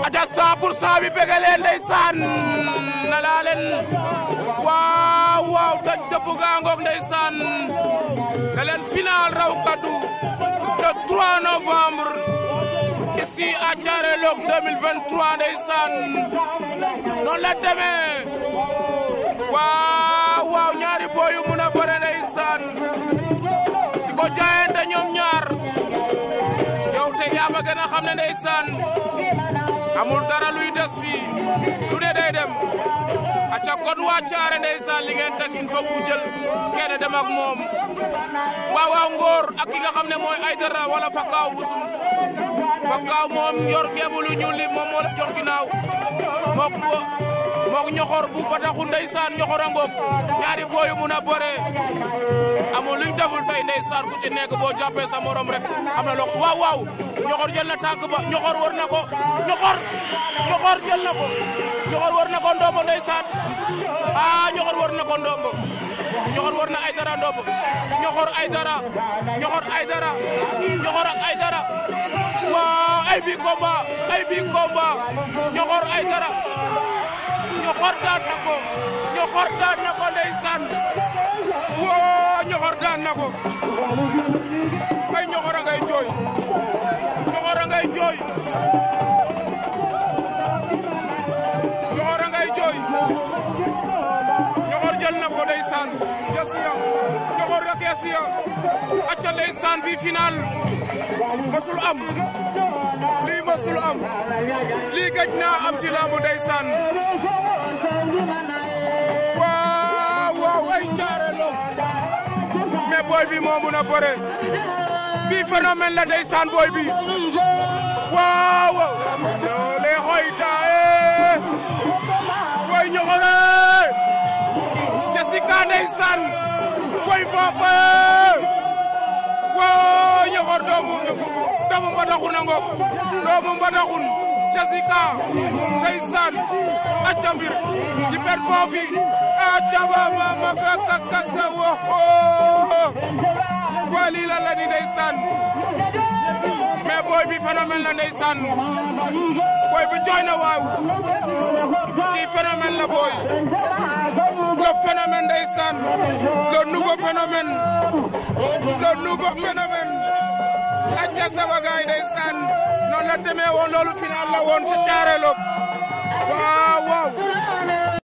aja 100% bi bëgg leen ndeysaan na laa leen waaw daj dëpp gaa ngoog ndeysaan na leen final raw kaddu le 3 novembre ici à Thiaré Lok 2023 ndeysaan noonu la demee waaw ñaari boy yu mun a bëre ndeysaan di ko jaayante ñoom ñaar yow te yaa ma gën a xam ne ndeysaan amul dara luy des fii lu ne day dem aca kon waa Thiaré ndeysaan li ngeen teg il faut ku jël kenn dem ak moom waaw Ngor ak ki nga xam ne mooy Aydara wala Fakaaw Busum Fakaaw moom yor ngeemu lu ñuul li moom moo la jox ginnaaw mook ñoxor bu bataxu ndeysaan ñoxor a ngoog ñaari booyu mun a bëre amul luñ deful tey ndeysaan ku ci nekk boo jàppee sa morom rek am na loo waaw ñoxor jël na tànk ba ñoxor war na ko ñoxor jël na ko ñoxor war na ko ndombo ndeysaan ñoxor war na ko ndombo ñoxor war na Aydara ndombo ñoxor Aydara ñoxor ak Aydara waaw ay bi combat ñoxor Aydara ñoxor daan na ko ndeysaan woo ñoxor daan na ko ay ñoxor a ngay jooy ñoxor a ngay jooy ñoxor jël na ko ndeysaan yasiya ñoxor ak yasiya acca ndeysaan bi final masul am lii gëj naa am ci lambu ndeysaan waaw ay Thiaré Lok mais boy bi moo mun a bëre bi phénomène la ndeysaan boy bi waaw le xoyta boy ñoxore Jessica ndeysaan boy faafa waaw ñoxor doomu mbadaxun a ngoog doomu mbadaxun Jessica ndeysaan acca mbir di pet foofi acca mama kaka wo wa lii la ni ndeysaan mais boy bi phénomène la ndeysaan boy bi jooy na waaw kii phénomène la boy le phénomène ndeysaan le nouveau phénomène acca sama gaay ndeysaan noonu la demee woon loolu final la woon ca Thiaré Lok waaw